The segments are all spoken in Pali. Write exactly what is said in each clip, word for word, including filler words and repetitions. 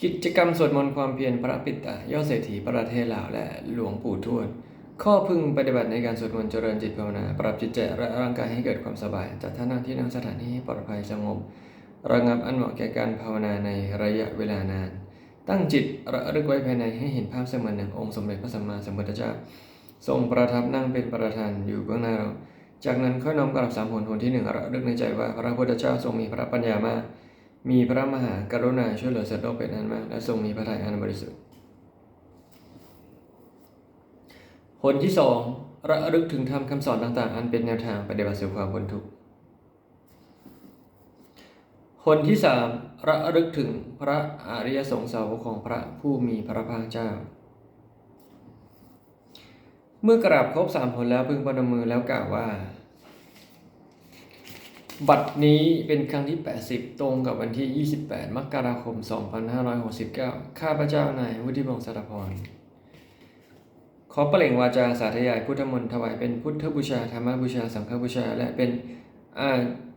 กิจกรรมสวดมนต์ความเพียรพระปิตะยอดเศรษฐีประเทศลาวและหลวงปู่ทวด ข้อพึงปฏิบัติในการสวดมนต์เจริญจิตภาวนา ปรับจิตใจและร่างกายให้เกิดความสบาย จัดท่านั่งที่นั่งสถานที่ให้ปลอดภัยสงบระงับ อันเหมาะแก่การภาวนาในระยะเวลานาน ตั้งจิตระลึกไว้ภายในให้เห็นภาพเสมือนหนึ่งองค์สมเด็จพระสัมมาสัมพุทธเจ้า ทรงประทับนั่งเป็นประธานอยู่เบื้องหน้าเรา จากนั้นค่อยน้อมกราบสามหน หนที่หนึ่งระลึกในใจว่าพระพุทธเจ้าทรงมีพระปัญญามาก มีพระมหากรุณาช่วยเหลือสัตว์โลกเป็นอันมาก และทรงมีพระทัยอันบริสุทธิ์ หนที่สองระลึกถึงธรรมคำสอนต่างๆ อันเป็นแนวทางปฏิบัติสู่ความพ้นทุกข์ หนที่สามระลึกถึงพระอริยสงฆ์สาวกของพระผู้มีพระภาคเจ้า เมื่อกราบครบสามหนแล้วพึงประนมมือแล้วกล่าวว่า บัดนี้เป็นครั้งที่แปดสิบ ตรงกับวันที่ยี่สิบแปด มกราคม สองพันห้าร้อยหกสิบเก้า ข้าพเจ้านายวุฒิพงษ์ สารพร ขอเปล่งวาจาสาธยายพุทธมนต์ถวายเป็นพุทธบูชา ธรรมบูชา สังฆบูชา และเป็นอา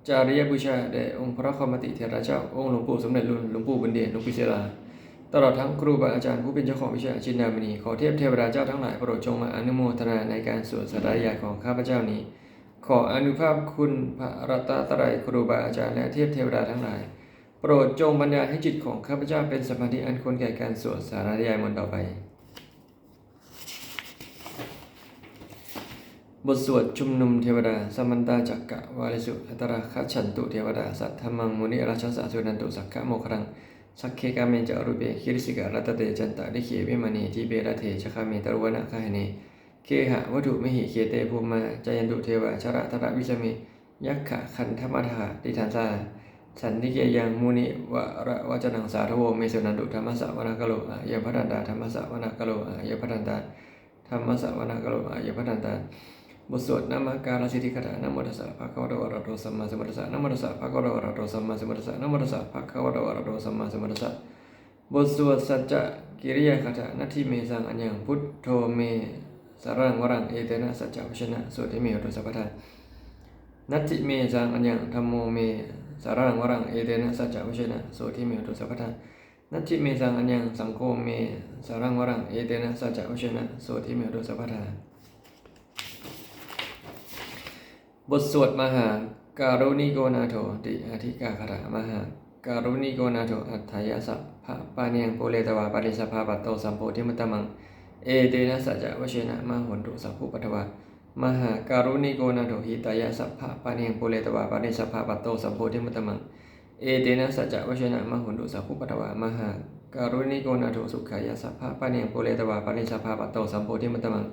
จาริยบูชาแด่องค์พระควัมปติเถระเจ้า องค์หลวงปู่สมเด็จลุน หลวงปู่บุญเดช หลวงปู่ศิลา ตลอดทั้งครูบาอาจารย์ผู้เป็นเจ้าของวิชาจินดามณี ขอเทพเทวดาเจ้าทั้งหลายโปรดจงมาอนุโมทนาในการสวดสาธยายของข้าพเจ้านี้ ขออานุภาพคุณพระรัตนตรัย ครูบาอาจารย์และเทพเทวดาทั้งหลาย โปรดจงบันดาลให้จิตของข้าพเจ้าเป็นสมาธิอันควรแก่การสวดสาธยายมนต์ต่อไป บทสวดชุมนุมเทวดา Samantā cakkavāḷesu atrāgacchantu devatā, saddhammaṃ munirājassa suṇantu saggamokkhadaṃ. Sagge kāme ca rūpe girisikharataṭe cantalikkhe vimāne, dīpe raṭṭhe ca gāme taruvanagahane gehavatthumhi khette, bhummā cāyantu devā jalathalavisame yakkhagandhabbanāgā, tiṭṭhantā santike yaṃ munivaravacanaṃ sādhavo me suṇantu. Dhammassavanakālo ayambhadantā. Dhammassavanakālo ayambhadantā. Dhammassavanakālo ayambhadantā. บทสวดนมการสิทธิคาถา Namo tassa bhagavato arahato sammāsambuddhassa. Namo tassa bhagavato arahato sammāsambuddhassa. Namo tassa bhagavato arahato sammāsambuddhassa. บทสวดสัจจกิริยาคาถา Natthi me saraṇaṃ aññaṃ, buddho me saraṇaṃ varaṃ, etena saccavajjena sotthi me hotu sabbadā. Natthi me saraṇaṃ aññaṃ, dhammo me saraṇaṃ varaṃ, etena saccavajjena sotthi me hotu sabbadā. Natthi me saraṇaṃ aññaṃ, saṅgho me saraṇaṃ varaṃ, etena saccavajjena sotthi me hotu sabbadā. บทสวดมหาการุณิโกนาโถติอาทิกาคาถา Mahākāruṇiko nātho atthāya sabbapāṇinaṃ, pūretvā pāramī sabbā patto sambodhimuttamaṃ, etena saccavajjena mā hontu sabbupaddavā. Mahākāruṇiko nātho hitāya sabbapāṇinaṃ, pūretvā pāramī sabbā patto sambodhimuttamaṃ, etena saccavajjena mā hontu sabbupaddavā. Mahākāruṇiko nātho sukhāya sabbapāṇinaṃ, pūretvā pāramī sabbā patto sambodhimuttamaṃ,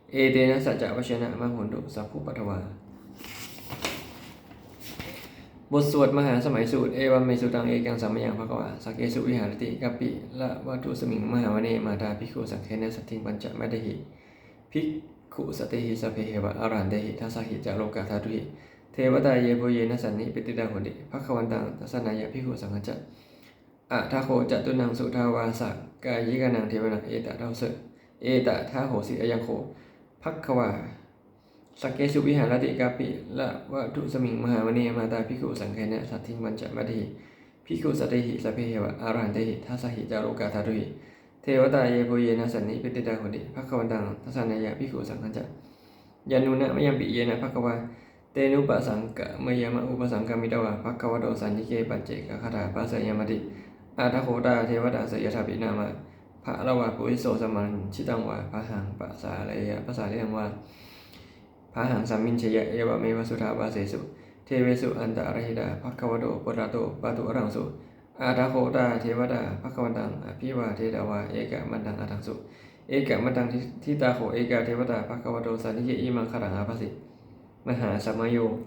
etena saccavajjena mā hontu sabbupaddavā. บทสวดมหาสมัยสูตร Evaṃ me sutaṃ. Ekaṃ samayaṃ bhagavā sakkesu viharati kapilavatthusmiṃ mahāvane mahatā bhikkhusaṅghena saddhiṃ pañcamattehi bhikkhusatehi sabbeheva arahantehi, dasahi ca lokadhātūhi devatā yebhuyyena sannipatitā honti bhagavantaṃ dassanāya bhikkhusaṅghañca. Atha kho catunnaṃ suddhāvāsakāyikānaṃ devānaṃ etadahosi: Etadahosi: Ayaṃ kho bhagavā sakkesu viharati kapilavatthusmiṃ mahāvane mahatā bhikkhusaṅghena saddhiṃ pañcamattehi bhikkhusatehi sabbeheva arahantehi, dasahi ca lokadhātūhi devatā yebhuyyena sannipatitā honti bhagavantaṃ dassanāya bhikkhusaṅghañca. Yannūna mayampi yena bhagavā tenupasaṅkameyyāma, upasaṅkamitvā bhagavato santike paccekagāthā bhāseyyāmāti. Atha kho tā devatā seyyathāpi nāma balavā puriso sammiñjitaṃ vā bāhaṃ pasāreyya, pasāritaṃ vā bāhaṃ sammiñjeyya, evameva suddhāvāsesu devesu antarahitā bhagavato purato pāturahaṃsu. Atha kho tā devatā bhagavantaṃ abhivādetvā ekamantaṃ aṭṭhaṃsu. Ekamantaṃ ṭhitā kho ekā devatā bhagavato santike imaṃ gāthaṃ abhāsi: Mahāsamayo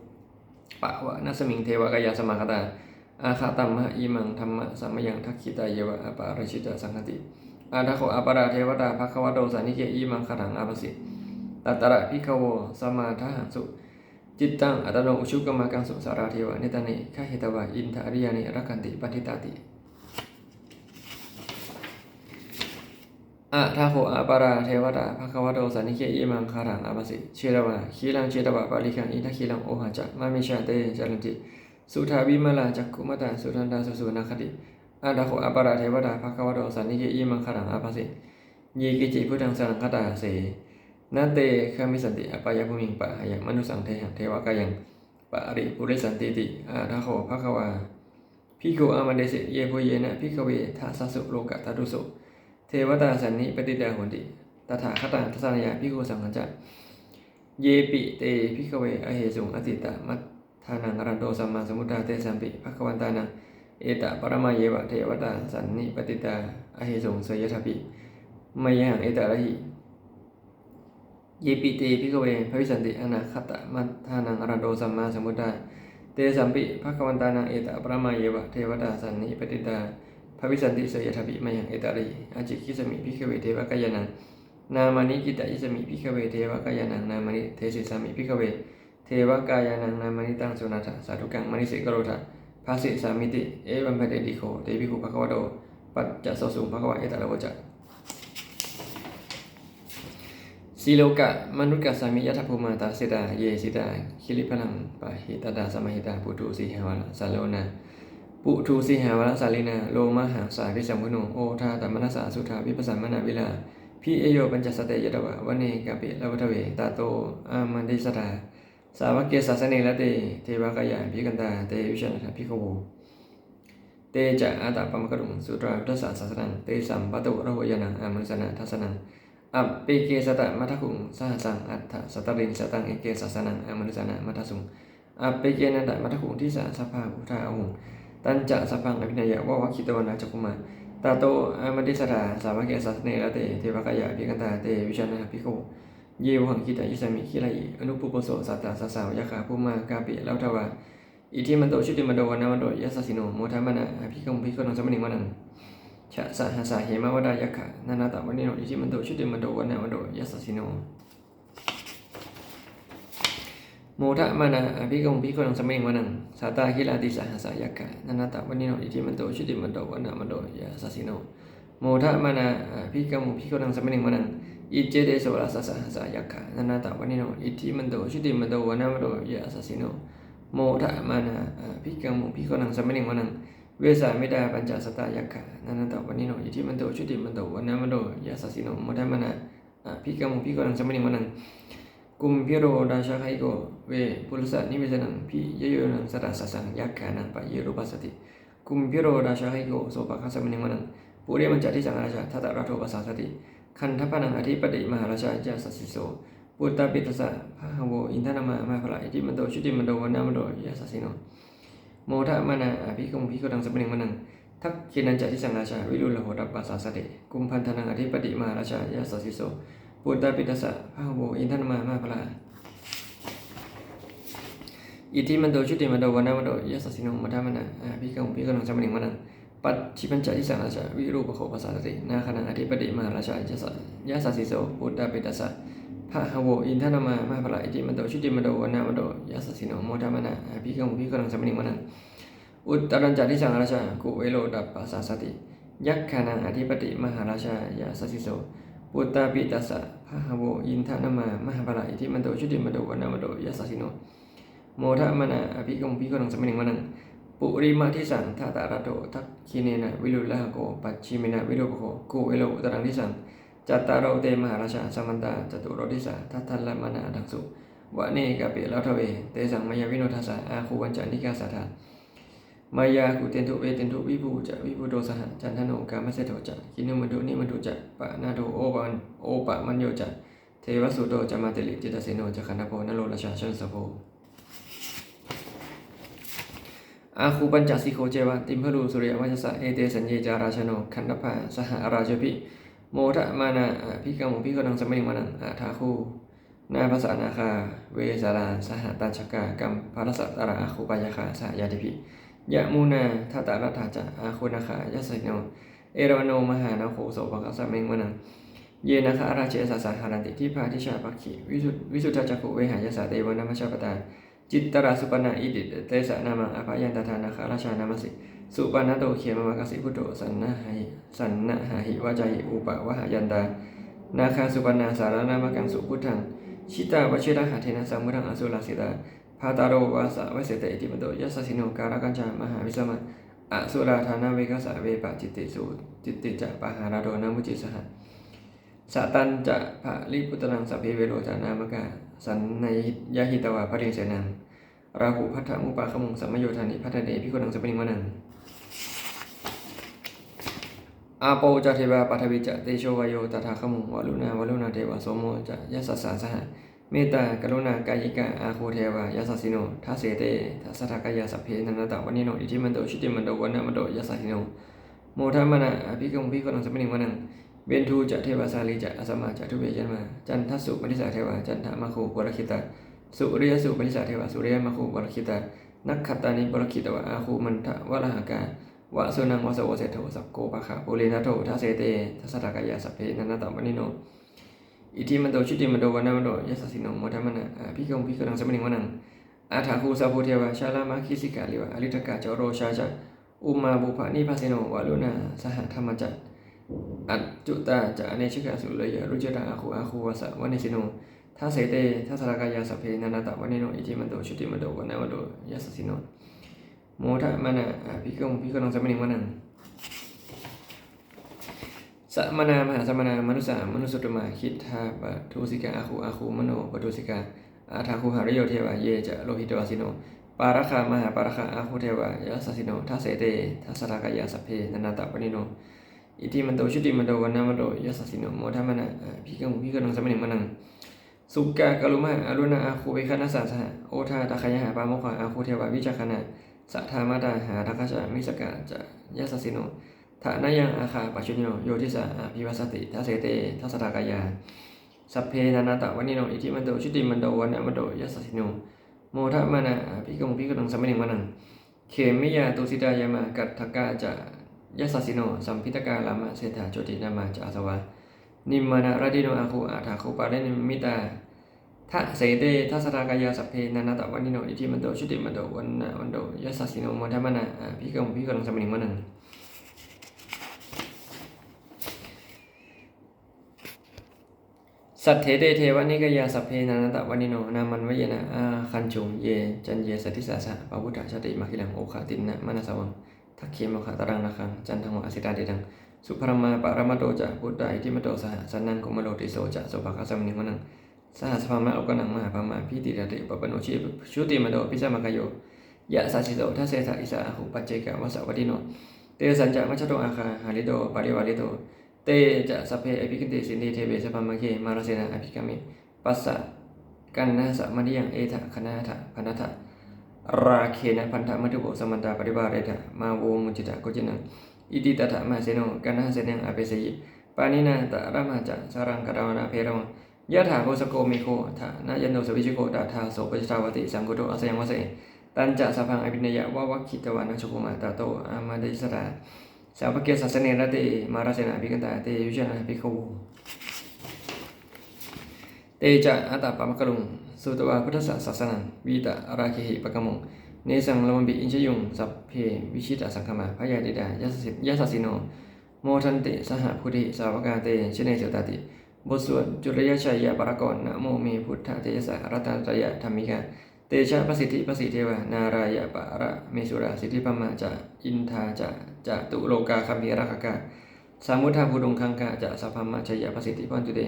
pavanasmiṃ, devakāyā samāgatā; āgatamha imaṃ dhammasamayaṃ, dakkhitāyeva aparājitasaṅghanti. Atha kho aparā devatā bhagavato santike imaṃ gāthaṃ abhāsi: Tatra bhikkhavo samādahaṃsu, cittaṃ attano ujukamakaṃsu; sārathīva nettāni gahetvā, indriyāni rakkhanti paṇḍitāti. Atha kho aparā devatā bhagavato santike imaṃ gāthaṃ abhāsi: Chetvā khīlaṃ chetvā palighaṃ, indakhīlaṃ ohaccamanejā; te caranti suddhā vimalā, cakkhumatā sudantā susunāgāti. Atha kho aparā devatā bhagavato santike imaṃ gāthaṃ abhāsi: Ye keci buddhaṃ saraṇaṃ gatāse, na te gamissanti apāyabhūmiṃ, pahāya mānusaṃ dehaṃ devakāyaṃ paripūressantīti. Atha kho bhagavā bhikkhū āmantesi: Yebhuyyena bhikkhave dasasu lokadhātūsu devatā sannipatitā honti tathāgataṃ dassanāya bhikkhusaṅghañca. Yepi te bhikkhave ahesuṃ atītamaddhānaṃ arahanto sammāsambuddhā, tesampi bhagavantānaṃ etaparamāyeva devatā sannipatitā ahesuṃ, seyyathāpi mayhaṃ etarahi. Yepi te bhikkhave bhavissanti anāgatamaddhānaṃ arahanto sammāsambuddhā, tesampi bhagavantānaṃ etaparamāyeva devatā sannipatitā bhavissanti, seyyathāpi mayhaṃ etarahi. Ācikkhissāmi bhikkhave devakāyānaṃ nāmāni, kittayissāmi bhikkhave devakāyānaṃ nāmāni, desissāmi bhikkhave devakāyānaṃ nāmāni. Taṃ suṇātha sādhukaṃ manasikarotha bhāsissāmīti. Evaṃ bhanteti kho te bhikkhū bhagavato paccassosuṃ. Bhagavā etadavoca: Silokamanukassāmi, yattha bhummā tadassitā; ye sitā girigabbharaṃ, pahitattā samāhitā. Puthū sīhāva sallīnā, puthū sīhāva sallīnā, lomahaṃsābhisambhuno; odātamanasā suddhā, vippasannamanāvilā. Bhiyyo pañcasate ñatvā, vane kāpilavatthave; tato āmantayi satthā, sāvake sāsane rate. Devakāyā abhikkantā, te vijānātha bhikkhavo; te ca ātappamakaruṃ, sutvā buddhassa sāsanaṃ. Tesampāturahu ñāṇaṃ, amanussāna dassanaṃ; appeke satamaddakkhuṃ, sahassaṃ atha sattariṃ. Sataṃ eke sahassānaṃ, amanussānamaddasuṃ; appekenantamaddakkhuṃ, disā sabbā phuṭā ahuṃ. Tañca sabbaṃ abhiññāya, vavakkhitvāna cakkhumā; tato āmantayi satthā, sāvake sāsane rate. Devakāyā abhikkantā, te vijānātha bhikkhavo; ye vohaṃ kittayissāmi, girāhi anupubbaso. Sattasahassā va yakkhā, bhummā kāpilavatthavā; iddhimanto jutimanto, vaṇṇavanto yasassino; modamānā abhikkāmuṃ, bhikkhūnaṃ samitiṃ vanaṃ. Chasahassā hemavatā, yakkhā nānattavaṇṇino; iddhimanto jutimanto, vaṇṇavanto yasassino; modamānā abhikkāmuṃ, bhikkhūnaṃ samitiṃ vanaṃ. Sātāgirā tisahassā, yakkhā nānattavaṇṇino; iddhimanto jutimanto, vaṇṇavanto yasassino; modamānā abhikkāmuṃ, bhikkhūnaṃ samitiṃ vanaṃ. Iccete soḷasasahassā, yakkhā nānattavaṇṇino; iddhimanto jutimanto, vaṇṇavanto yasassino; modamānā abhikkāmuṃ, bhikkhūnaṃ samitiṃ vanaṃ. Vessāmittā pañcasatā, yakkhā nānattavaṇṇino; iddhimanto jutimanto, vaṇṇavanto yasassino; modamānā abhikkāmuṃ, bhikkhūnaṃ samitiṃ vanaṃ. Kumbhīro rājagahiko, vepullassa nivesanaṃ; bhiyyo naṃ satasahassaṃ, yakkhānaṃ payirupāsati; kumbhīro rājagahiko, sopāga samitiṃ vanaṃ. Purimañca disaṃ rājā, dhataraṭṭho pasāsati; gandhabbānaṃ ādhipati, mahārājā yasassi so; puttāpi tassa bahavo, indanāmā mahabbalā; iddhimanto jutimanto, vaṇṇavanto yasassino; modamānā abhikkāmuṃ, bhikkhūnaṃ samitiṃ vanaṃ. Dakkhiṇañca disaṃ rājā, virūḷho tappasāsati; kumbhaṇḍānaṃ ādhipati, mahārājā yasassi so; puttāpi tassa bahavo, indanāmā mahabbalā; iddhimanto jutimanto, vaṇṇavanto yasassino; modamānā abhikkāmuṃ, bhikkhūnaṃ samitiṃ vanaṃ. Pacchimañca disaṃ rājā, virūpakkho pasāsati; nāgānaṃ ādhipati, mahārājā yasa- yasassi so; puttāpi tassa bahavo, indanāmā mahabbalā; iddhimanto jutimanto, vaṇṇavanto yasassino; modamānā abhikkāmuṃ, bhikkhūnaṃ samitiṃ vanaṃ. Uttarañca disaṃ rājā, kuvero tappasāsati; yakkhānaṃ ādhipati, mahārājā yasassi so; puttāpi tassa bahavo, indanāmā mahabbalā; iddhimanto jutimanto, vaṇṇavanto yasassino; modamānā abhikkāmuṃ, bhikkhūnaṃ samitiṃ vanaṃ. Purimadisaṃ dhataraṭṭho, dakkhiṇena virūḷhako; pacchimena virūpakkho, kuvero uttaraṃ disaṃ. Cattāro te mahārājā, samantā caturo disā; daddallamānā aṭṭhaṃsu, vane kāpilavatthave. Tesaṃ māyāvino dāsā, āgū vañcanikā saṭhā; māyā kuṭeṇḍu veṭeṇḍu, viṭū ca viṭuṭo saha; candano kāmaseṭṭho ca, kinnughaṇḍu nighaṇḍu ca; panādo opa- opamañño ca, devasūto ca mātali; cittaseno ca gandhabbo, naḷorājā janosabho. Āgū pañcasikho ceva, timbarū suriyavaccasā; ete caññe ca rājāno, gandhabbā saha rājubhi; modamānā abhikkāmuṃ, bhikkhūnaṃ samitiṃ vanaṃ. Athāgū nābhasā nāgā, vesālā sahatacchakā; kambalassatarā āgū, pāyāgā saha ñātibhi; yāmunā dhataraṭṭhā ca, āgū nāgā yasassino; erāvaṇo mahānāgo, sopāga samitiṃ vanaṃ. Ye nāgarāje sahasā haranti, dibbā dijā pakkhi visu- visuddhacakkhū; vehāyasā te vanamajjhapattā, citrā supaṇṇā iti tesa nāmaṃ. Abhayantadā nāgarājānamāsi, supaṇṇato khemamakāsi buddho; saṇhāhi saṇhāhi vācāhi, upavhayantā nāgā supaṇṇā; saraṇamakaṃsu buddhaṃ, jitā vajirahatthena; samuddaṃ asurā sitā, bhātaro vāsavassete; iddhimanto yasassino, kālakañjā mahābhismā; asurā dānaveghasā, vepacitti sucitti ca pahārādo namucī saha. Satañca baliputtānaṃ sabbe verocanāmakā, sannayhitvā baliṃ senaṃ rāhubhaddamupāgamuṃ, samayodāni bhaddante bhikkhūnaṃ samitiṃ vanaṃ. Āpo ca devā paṭhavī ca tejo vāyo tadāgamuṃ, varuṇā vāruṇā devā somo ca yasasā saha. Mettākaruṇākāyikā āgū devā yasassino, dasete dasadhā kāyā sabbe nānattavaṇṇino, iddhimanto jutimanto vaṇṇavanto yasassino, modamānā abhikkāmuṃ bhikkhūnaṃ samitiṃ vanaṃ. Veṇḍū ca devā sahalī ca asamā ca duve yamā, candassūpanisā devā candamāgū purakkhitā, suriyassūpanisā devā suriyamāgū purakkhitā, nakkhattāni purakkhitvā āgū mandavalāhakā, vasūnaṃ vāsavo seṭṭho sakkopāga purindado, dasete dasadhā kāyā sabbe nānattavaṇṇino, iddhimanto jutimanto vaṇṇavanto yasassino, modamānā abhikkāmuṃ bhikkhūnaṃ samitiṃ vanaṃ. Athāgū sahabhū devā jalamaggisikhāriva, ariṭṭhakā ca rojā ca ummāpupphanibhāsino, varuṇā sahadhammā ca accutā ca anejakā, sūleyyarucirā āgū āgū vāsavanesino, dasete dasadhā kāyā sabbe nānattavaṇṇino, iddhimanto jutimanto vaṇṇavanto yasassino, modamānā abhikkāmuṃ bhikkhūnaṃ samitiṃ vanaṃ. Samānā mahāsamānā mānusā mānusuttamā, khiḍḍāpadūsikā āgū āgū manopadūsikā, athāgū harayo devā ye ca lohitavāsino, pāragā mahāpāragā āgū devā yasassino, dasete dasadhā kāyā sabbe nānattavaṇṇino, iddhimanto jutimanto vaṇṇavanto yasassino, modamānā abhikkāmuṃ bhikkhūnaṃ samitiṃ vanaṃ. Sukkā karumhā aruṇā āgū veghanasā saha, odātagayhā pāmokkhā āgū devā vicakkhaṇā, sadāmattā hāragajā missakā ca yasassino, thanayaṃ āgā pajjunno yo disā abhivassati, dasete dasadhā kāyā sabbe nānattavaṇṇino, iddhimanto jutimanto vaṇṇavanto yasassino, modamānā abhikkāmuṃ bhikkhūnaṃ samitiṃ vanaṃ. Khemiyā tusitā yāmā kaṭṭhakā ca yasassino, lambitakā lāmaseṭṭhā jotināmā ca āsavā, nimmānaratino āgū athāgū paranimmitā, dasete dasadhā kāyā sabbe nānattavaṇṇino, iddhimanto jutimanto vaṇṇavanto yasassino, modamānā abhikkāmuṃ bhikkhūnaṃ samitiṃ vanaṃ. Saṭṭhete devanikāyā sabbe nānattavaṇṇino, nāmanvayena āgañchuṃ ye caññe sadisā saha, pavutthajātimakhilaṃ oghatiṇṇamanāsavaṃ, dakkhemoghataraṃ nāgaṃ candaṃva asitātitaṃ, subrahmā paramatto ca puttā iddhimato saha, sanaṅkumāro tisso ca sopāga samitiṃ vanaṃ. Sahassabrahmalokānaṃ mahābrahmābhitiṭṭhati, upapanno jutimanto bhismākāyo yasassi so, dasettha issarā āgū paccekavasavattino, tesañca majjhato āgā hārito parivārito, te ca sabbe abhikkante sinde deve sabrahmake, mārasenā abhikkāmi passa kaṇhassa mandiyaṃ. Etha gaṇhatha bandhatha rāgena bandhamatthu vo, samantā parivāretha mā vo muñcittha koci naṃ. Iti tattha mahāseno kaṇhasenaṃ apesayi, pāṇinā talamāhacca saraṃ katvāna bheravaṃ. Yathā pāvussako megho thanayanto savijjuko, tadā so paccudāvatti saṅkuddho asayaṃvase. Tañca sabbaṃ abhiññāya vavakkhitvāna cakkhumā, tato āmantayi satthā sāvake sāsane rate, mārasenā abhikkantā te vijānātha bhikkhavo. Te ca ātappamakaruṃ sutvā buddhassa sāsanaṃ, vītarāgehi pakkāmuṃ nesaṃ lomampi iñjayuṃ. Sabbe vijitasaṅgāmā bhayātītā yasassino, modanti saha bhūtehi sāvakā te janesutāti. บทสวดจุลชัยยะปกรณ์ Namo me buddhatejasā ratanattayadhammikā, tejapasiddhi pasīdevā nārāyaparamesurā siddhibrahmā ca indā ca catulokā gambhīrakkhakā samuddā bhūtuṃ gaṅgā ca sabrahmā jaya pasiddhi bhavantu te.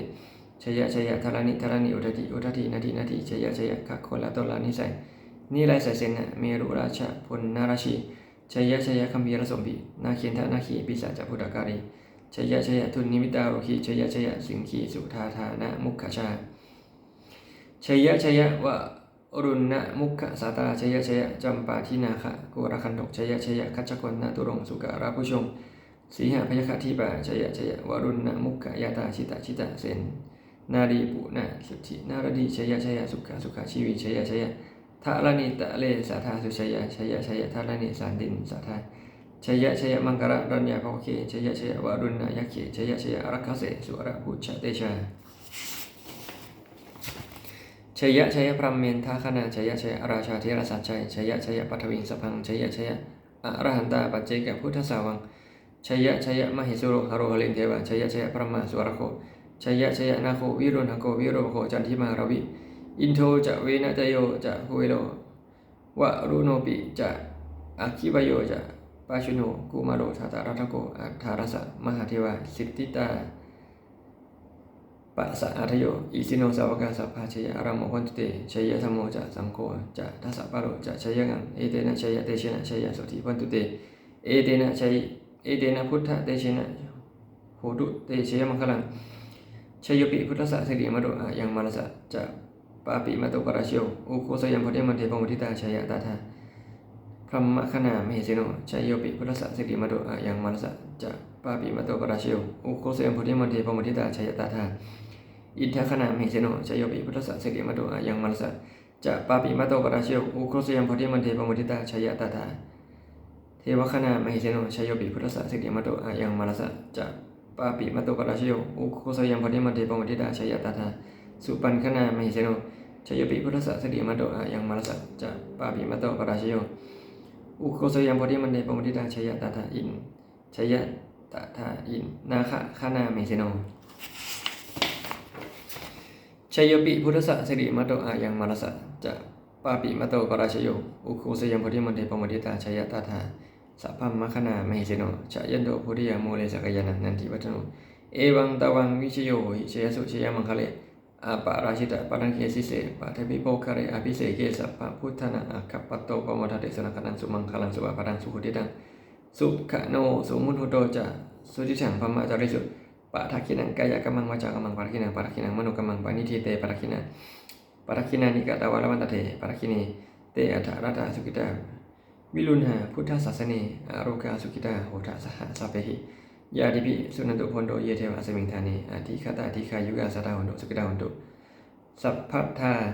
Jaya jaya dharaṇi dharaṇī udadhi udadhī nadī nadī, jaya jaya gagganatalanisaya nirayasayasena merurājabalanarajī, jaya jaya gambhīrasombhī nāgendanāgī pisācabhūtakālī, jaya jaya dunnimittarogī, jaya jaya siṅgīsudādānamukhajā, jaya jaya varuṇamukhasātrā, jaya jaya campādināgakulagantho, jaya jaya gajjagannaturaṅga sukarabhujaṅga sīhabyagghadīpā, jaya jaya varuṇamukhayātrā jita jita senārī puna suddhi naradī, jaya jaya sukhā sukhā jīvī, jaya jaya dharaṇītale sadā sujayā, jaya jaya dharaṇī santin sadā, jaya jaya maṅkararāje bhavagge, jaya jaya varuṇayakkhe, jaya jaya rakkhase surabhujatejā, jaya jaya brahmendagaṇā, jaya jaya rājādhirājasājjaya, jaya jaya paṭhaviṃ sabbaṃ, jaya jaya arahantā paccekabuddhasāvaṃ, jaya jaya mahesuro haro harindevā, jaya jaya brahmā surakkho, jaya jaya nāgo viruḷhako virūpakkho candimā ravi, indo ca venateyyo ca kuvero varuṇopi ca, aggi vāyo ca pajjunno kumāro dhataraṭṭhako, aṭṭhārasa mahādevā siddhitāpasa-ādayo, isino sāvakā sabbā jaya rāmo bhavantu te. Jayadhammo ca saṅgho ca dasapālo ca jayakaṃ, etena jayatejena jayasotthī bhavantu te. Etena jay- etena buddhatejena hotu te jayamaṅgalaṃ. Jayopi buddhassa sirīmato ayaṃ mārassa ca pāpimato parājayo, ugghosayaṃ bodhimaṇḍe pamoditā jaya tadā brahmagaṇā mahesino. Jayopi buddhassa sirīmato ayaṃ mārassa ca pāpimato parājayo, ugghosayaṃ bodhimaṇḍe pamoditā jaya tadā indagaṇā mahesino. Jayopi buddhassa sirīmato ayaṃ mārassa ca pāpimato parājayo, ugghosayaṃ bodhimaṇḍe pamoditā jaya tadā devagaṇā mahesino. Jayopi buddhassa sirīmato ayaṃ mārassa ca pāpimato parājayo, ugghosayaṃ bodhimaṇḍe pamoditā jaya tadā supaṇṇagaṇā mahesino. Jayopi buddhassa sirīmato ayaṃ mārassa ca pāpimato parājayo, ugghosayaṃ bodhimaṇḍe pamoditā jaya tadā in- jaya tadā in- nāgagaṇā mahesino. Jayopi buddhassa sirīmato ayaṃ mārassa ca pāpimato parājayo, ugghosayaṃ bodhimaṇḍe pamoditā jaya tadā sabrahmagaṇā mahesino. Jayanto bodhiyā mūle sakyānaṃ nandivaḍḍhano, evaṃ tvaṃ vijayo hohi jayassu jayamaṅgale, aparājitapallaṅke sīse paṭhavipokkhare abhiseke sabbabuddhānaṃ aggappatto pamodati. Sunakkhattaṃ sumaṅgalaṃ supabhātaṃ suhuṭṭhitaṃ, sukhaṇo sumuhutto ca suyiṭṭhaṃ brahmacārisu, padakkhiṇaṃ kāyakammaṃ vācākammaṃ padakkhiṇaṃ padakkhiṇaṃ manokammaṃ paṇidhī te padakkhiṇā, padakkhiṇāni katvāna labhantatthe padakkhiṇe. Te atthaladdhā sukhitā viruḷhā buddhasāsane, arogā sukhitā hotha saha sabbehi ñātibhi. Suṇantu bhonto ye devā asmiṃ ṭhāne adhigatā dīghāyukā sadā hontu sukhitā hontu sabbadā,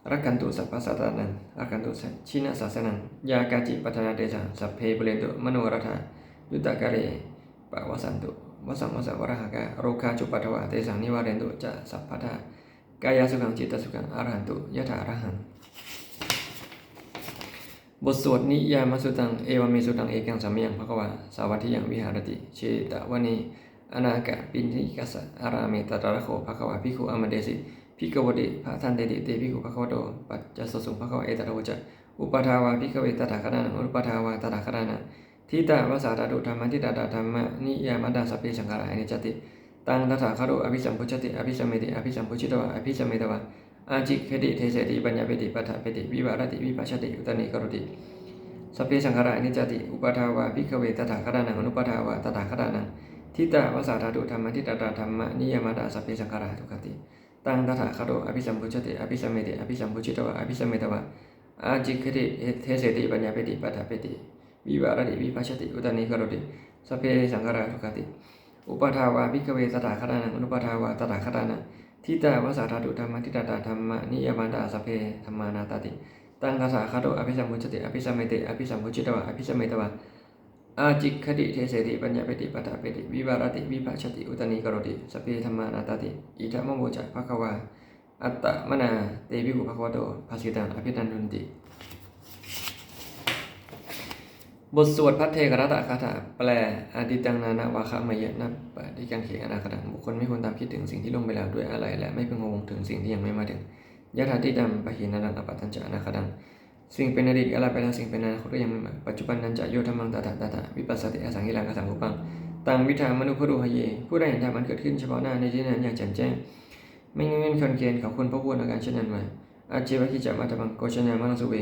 rakkhantu sabbasattānaṃ rakkhantu jinasāsanaṃ, yā kāci patthanā tesaṃ sabbe pūrentu manorathā, yuttakāle pavassantu vassaṃ vassavalāhakā, rogā cupaddavā tesaṃ nivārentu ca sabbadā, kāyasukhaṃ cittasukhaṃ arahantu yathārahaṃ. บทสวดนิยามสุตตัง Evaṃ me sutaṃ. Ekaṃ samayaṃ bhagavā sāvatthiyaṃ viharati jetavane anāthapiṇḍikassa ārāme. Tatra kho bhagavā bhikkhū āmantesi bhikkhavoti. Bhadanteti te bhikkhū bhagavato paccassosuṃ. Bhagavā etadavoca. Uppādā vā bhikkhave tathāgatānaṃ anuppādā vā tathāgatānaṃ, ṭhitā va sā dhātu dhammaṭṭhitatā dhammaniyāmatā, sabbe saṅkhārā aniccāti. Taṃ tathāgato abhisambujjhati abhisameti, abhisambujjhitvā abhisametvā ācikkhati deseti paññapeti paṭṭhapeti vivarati vibhajati uttānīkaroti, sabbe saṅkhārā aniccāti. Uppādā vā bhikkhave tathāgatānaṃ anuppādā vā tathāgatānaṃ, ṭhitā va sā dhātu dhammaṭṭhitatā dhammaniyāmatā, sabbe saṅkhārā dukkhāti. Taṃ tathāgato abhisambujjhati abhisameti, abhisambujjhitvā abhisametvā ācikkhati deseti paññapeti paṭṭhapeti vivarati vibhajati uttānīkaroti, sabbe saṅkhārā dukkhāti. Uppādā vā bhikkhave tathāgatānaṃ anuppādā vā tathāgatānaṃ, ṭhitā va sā dhātu dhammaṭṭhitatā dhammaniyāmatā, sabbe dhammā anattāti. Taṃ tathāgato abhisambujjhati abhisameti, abhisambujjhitvā abhisametvā ācikkhati deseti paññapeti paṭṭhapeti vivarati vibhajati uttānīkaroti, sabbe dhammā anattāti. Idamavoca bhagavā. Attamanā te bhikkhū bhagavato bhāsitaṃ abhinandunti. บทสวดภัทเทกรัตตคาถา แปล Atītaṃ nānvāgameyya nappaṭikaṅkhe anāgataṃ. บุคคลไม่ควรตามคิดถึงสิ่งที่ล่วงไปแล้วด้วยอาลัย และไม่พึงพะวงถึงสิ่งที่ยังไม่มาถึง Yadatītaṃ pahīnantaṃ appattañca anāgataṃ. สิ่งเป็นอดีตก็ละไปแล้ว สิ่งเป็นอนาคตก็ยังไม่มา Paccuppannañca yo dhammaṃ tattha tattha vipassati, asaṃhiraṃ asaṅkuppaṃ taṃ viddhā manubrūhaye. ผู้ใดเห็นธรรมอันเกิดขึ้นเฉพาะหน้าในที่นั้นอย่างแจ่มแจ้ง ไม่ง่อนแง่นคลอนแคลน เขาควรพอกพูนอาการเช่นนั้นไว้ Ajjeva kiccamātappaṃ ko jaññā maraṇaṃ suve.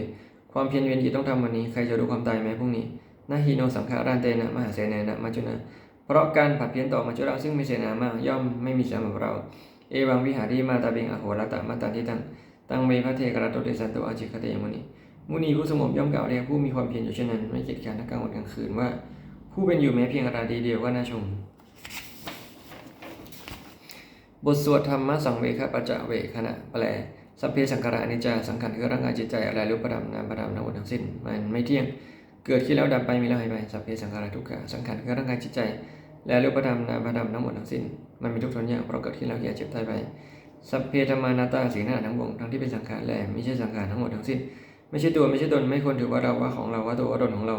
ความเพียรเป็นกิจต้องทำวันนี้ ใครจะรู้ความตายแม้พรุ่งนี้ Na hi no saṅgarantena mahāsenena maccunā. เพราะการผัดเพี้ยนต่อมัจจุราชซึ่งมีเสนามาก ย่อมไม่มีสำหรับเรา Evaṃvihārimātāpiṃ ahorattamatanditaṃ, taṃ ve bhaddekarattoti santo ācikkhate muni. มุนีผู้สงบย่อมกล่าวเรียกผู้มีความเพียรอยู่เช่นนั้น ไม่เกียจคร้านทั้งกลางวันกลางคืนว่า ผู้เป็นอยู่แม้เพียงราตรีเดียวก็น่าชม บทสวดธรรมสังเวคปัจจเวกขณะ แปล Sabbe saṅkhārā aniccā. สังขารคือร่างกายจิตใจ และรูปธรรมนามธรรมทั้งหมดทั้งสิ้น มันไม่เที่ยง เกิดขึ้นแล้วดับไป มีแล้วหายไป Sabbe saṅkhārā dukkhā. สังขารคือร่างกายจิตใจ และรูปธรรมนามธรรมทั้งหมดทั้งสิ้น มันเป็นทุกข์ทนยาก เพราะเกิดขึ้นแล้วแก่เจ็บตายไป Sabbe dhammā anattā. สิ่งทั้งหลายทั้งปวง ทั้งที่เป็นสังขารและไม่ใช่สังขารทั้งหมดทั้งสิ้น ไม่ใช่ตัว ไม่ใช่ตน ไม่ควรถือว่าเรา ว่าของเรา ว่าตัว ว่าตนของเรา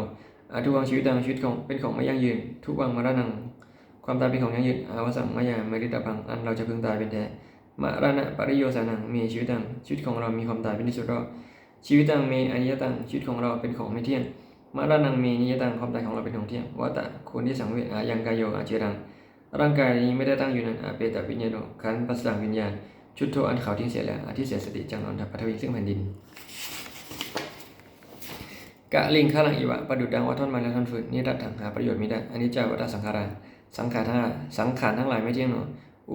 Adhuvaṃ jīvitaṃ. ชีวิตของ เป็นของไม่ยั่งยืน Dhuvaṃ maraṇaṃ. ความตายเป็นของยั่งยืน Avassaṃ mayā maritabbaṃ. อันเราจะพึงตายเป็นแท้ Maraṇapariyosānaṃ me jīvitaṃ. ชีวิตของเรามีความตายเป็นที่สุดรอบ Jīvitaṃ me aniyataṃ. ชีวิตของเราเป็นของไม่เที่ยง Maraṇaṃ me niyataṃ ความตายของเราเป็นของเที่ยง Vata ควรที่สังเวช Ayaṃ kāyo aciraṃ ร่างกายนี้ไม่ได้ตั้งอยู่นาน Apetaviññāṇo ครั้นปราศจากวิญญาณ Chuḍḍho อันเขาทิ้งเสียแล้ว Adhisessati จักนอนทับ Paṭhaviṃ ซึ่งแผ่นดิน Kaliṅgaraṃ iva ประดุจดังว่าท่อนไม้และท่อนฟืน Niratthaṃ หาประโยชน์มิได้ Aniccā vata saṅkhārā สังขารทั้งหลาย สังขารทั้งหลายไม่เที่ยงหนอ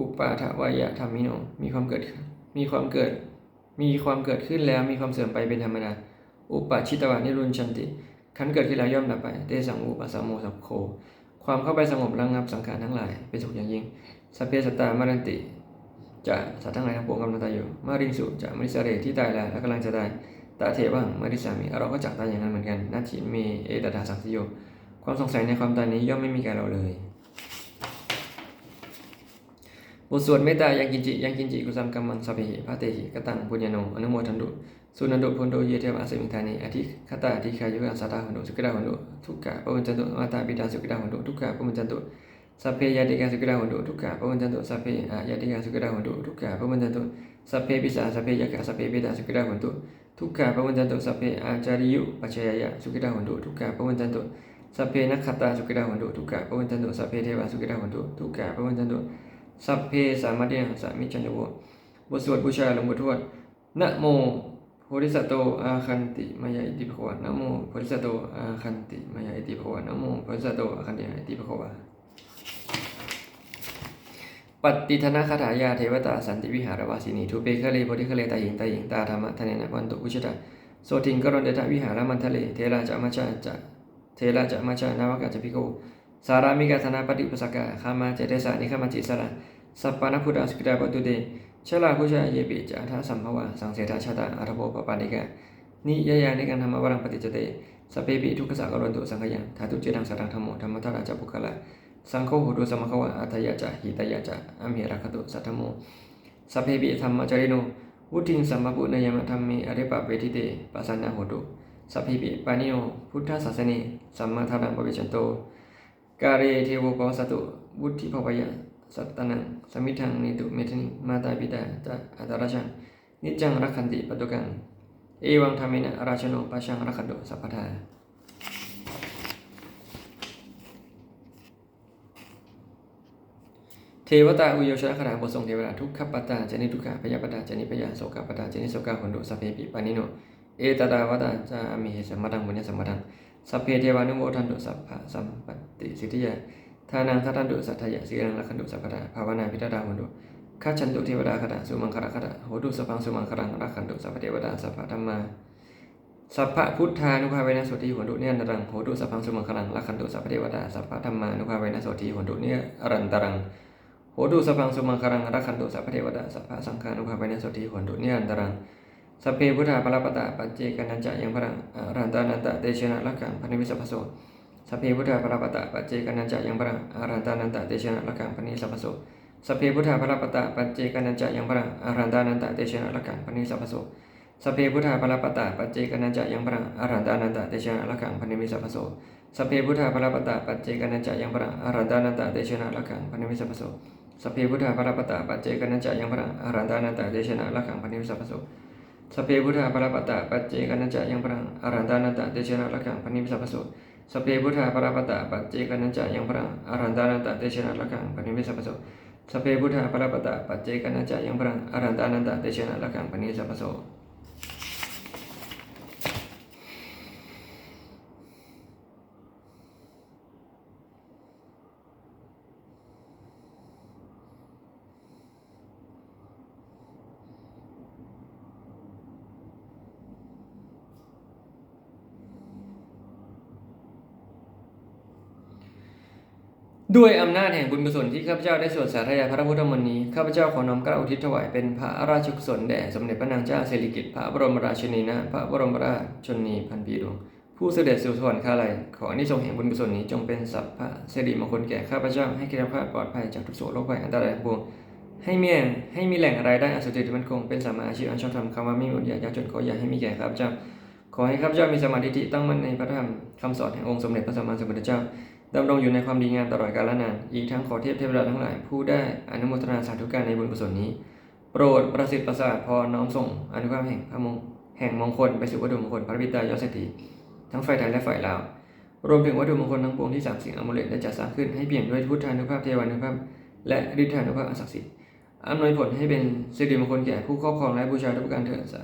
Uppādavayadhammino มีความเกิด มีความเกิด มีความเกิดขึ้นแล้วมีความเสื่อมไปเป็นธรรมดา Uppajjitvā nirujjhanti ครั้นเกิดขึ้นแล้วย่อมดับไป Tesaṃ vūpasamo sukho ความเข้าไปสงบระงับสังขารทั้งหลายเป็นสุขอย่างยิ่ง Sabbe sattā maranti ca สัตว์ทั้งหลายทั้งปวงกำลังตายอยู่ Mariṃsu ca marissare ที่ตายแล้วและกำลังจะตาย Tathevāhaṃ marissāmi เราก็จักตายอย่างนั้นเหมือนกัน Natthi me ettha saṃsayo ความสงสัยในความตายนี้ย่อมไม่มีแก่เราเลย บทสวดเมตตา Yaṃ kiñci yaṃ kiñci kusalam kammaṃ sabbehi katehi kataṃ puññaṃ no anumodantu suṇantu bhonto ye devā asmiṃ ṭhāne adhigatā dīghāyukā sadā hontu sukhitā hontu dukkhā pamuñcantu. Mātāpitā sukhitā hontu dukkhā pamuñcantu. Sabbe ñātikā sukhitā hontu dukkhā pamuñcantu. Sabbe aññātikā sukhitā hontu dukkhā pamuñcantu. Sabbe pisā sabbe yakkhā sabbe petā sukhitā hontu dukkhā pamuñcantu. Sabbe ācariyupajjhāyā sukhitā hontu dukkhā pamuñcantu. Sabbe nakkhattā sukhitā hontu dukkhā pamuñcantu. Sabbe devā sukhitā hontu dukkhā pamuñcantu. Sabbe sampattīnaṃ samijjhantu vo. บทสวดบูชาหลวงปู่ทวด Namo bodhisatto āgantimāya iti bhagavā. Namo bodhisatto āgantimāya iti bhagavā. Namo bodhisatto āgantimāya iti bhagavā. Pattidānagāthā. Yā devatā santi vihāravāsinī, thūpe ghare bodhighare tahiṃ tahiṃ, tā dhammadānena bhavantu pūjitā, sotthiṃ karontedha vihāramaṇḍale. Therā ca majjhā ca, therā ca majjhā navakā ca bhikkhavo, sārāmikā dānapatī upāsakā, gāmā ca desā nigamā ca issarā, sappāṇabhūtā sukhitā bhavantu te. Jalābujā yepi ca aṇḍasambhavā, saṃsedajātā athavopapātikā, niyyānikaṃ dhammavaraṃ paṭicca te, sabbepi dukkhassa karontu saṅkhayaṃ. Ṭhātu ciraṃ sataṃ dhammo, dhammaddharā ca puggalā, saṅgho hotu samaggo va, atthāya ca hitāya ca. Amhe rakkhatu saddhammo, sabbepi dhammacārino, vuḍḍhiṃ sampāpuṇeyyāma, dhamme ariyappavedite. Pasannā hontu sabbepi, pāṇino buddhasāsane, sammā dhāraṃ pavecchanto, kāle devo pavassatu, vuḍḍhibhāvāya sattānaṃ, samiddhaṃ netu medaniṃ. Mātā pitā ca atrajaṃ, niccaṃ rakkhanti puttakaṃ, evaṃ dhammena rājāno, pajaṃ rakkhantu sabbadā. เทวตาอุยโยชนคาถา บทส่งเทวดา Dukkhappattā ca niddukkhā, bhayappattā ca nibbhayā, sokappattā ca nissokā, hontu sabbepi pāṇino. Ettāvatā ca amhehi, sambhataṃ puññasampadaṃ, sabbe devānumodantu, sabbasampattisiddhiyā. Dānaṃ dadantu saddhāya, sīlaṃ rakkhantu sabbadā, bhāvanābhiratā hontu, gacchantu devatāgatā. Sumaṅgalagāthā. Hotu sabbaṃ sumaṅgalaṃ, rakkhantu sabbadevatā, sabbadhammā sabbabuddhānubhāvena, sotthī hontu nirantaraṃ. Hotu sabbaṃ sumaṅgalaṃ, rakkhantu sabbadevatā, sabbadhammānubhāvena, sotthī hontu nirantaraṃ. Hotu sabbaṃ sumaṅgalaṃ, rakkhantu sabbadevatā, sabbasaṅghānubhāvena, sotthī hontu nirantaraṃ. Sabbe buddhā balappattā, paccekānañca yaṃ balaṃ, arahantānañca tejena, rakkhaṃ bandhāmi sabbaso. Sabbe buddhā balappattā, paccekānañca yaṃ balaṃ, arahantānañca tejena, rakkhaṃ bandhāmi sabbaso. Sabbe buddhā balappattā, paccekānañca yaṃ balaṃ, arahantānañca tejena, rakkhaṃ bandhāmi sabbaso. Sabbe buddhā balappattā, paccekānañca yaṃ balaṃ, arahantānañca tejena, rakkhaṃ bandhāmi sabbaso. Sabbe buddhā balappattā, paccekānañca yaṃ balaṃ, arahantānañca tejena, rakkhaṃ bandhāmi sabbaso. Sabbe buddhā balappattā, paccekānañca yaṃ balaṃ, arahantānañca tejena, rakkhaṃ bandhāmi sabbaso. Sabbe buddhā balappattā, paccekānañca yaṃ balaṃ, arahantānañca tejena, rakkhaṃ bandhāmi sabbaso. Sabbe buddhā balappattā, paccekānañca yaṃ balaṃ, arahantānañca tejena, rakkhaṃ bandhāmi sabbaso. Sabbe buddhā balappattā, paccekānañca yaṃ balaṃ, arahantānañca tejena, rakkhaṃ bandhāmi sabbaso. ด้วยอำนาจแห่งบุญกุศลที่ข้าพเจ้าได้สวดสาธยายพระพุทธมนต์นี้ ข้าพเจ้าขอน้อมเกล้าอุทิศถวายเป็นพระราชกุศลแด่สมเด็จพระนางเจ้าสิริกิติ์ พระบรมราชินีนาถ พระบรมราชชนนีพันปีหลวง ผู้เสด็จสู่สวรรคาลัย ขออานิสงส์แห่งบุญกุศลนี้จงเป็นสัพพะสิริมงคลแก่ข้าพเจ้า ให้แคล้วคลาดปลอดภัยจากทุกข์โศกโรคภัยอันตรายทั้งปวง ให้มีแหล่ง ให้มีแหล่งรายได้อันสุจริตมั่นคง เป็นสัมมาอาชีพอันชอบธรรม คำว่าไม่มีอดอยากยากจนขออย่าให้มีแก่ข้าพเจ้า ขอให้ข้าพเจ้ามีสัมมาทิฏฐิตั้งมั่นในพระธรรมคำสอนแห่งองค์สมเด็จพระสัมมาสัมพุทธเจ้า ดำรงอยู่ในความดีงามตลอดกาลนาน อีกทั้งขอเทพเทวดาทั้งหลายผู้ได้อนุโมทนาสาธุการในบุญกุศลนี้ โปรดประสิทธิ์ประสาทพรน้อมส่งอานุภาพแห่งพระมง แห่งมงคลไปสู่วัตถุมงคลพระปิดตายอดเศรษฐี ทั้งฝ่ายไทยและฝ่ายลาว รวมถึงวัตถุมงคลทั้งปวงที่สามสิ่ง อามูเลต ได้จัดสร้างขึ้น ให้เปี่ยมด้วยพุทธานุภาพ เทวานุภาพ และฤทธานุภาพอันศักดิ์สิทธิ์ อำนวยผลให้เป็นสิริมงคลแก่ผู้ครอบครองและบูชาทุกประการเถิด สา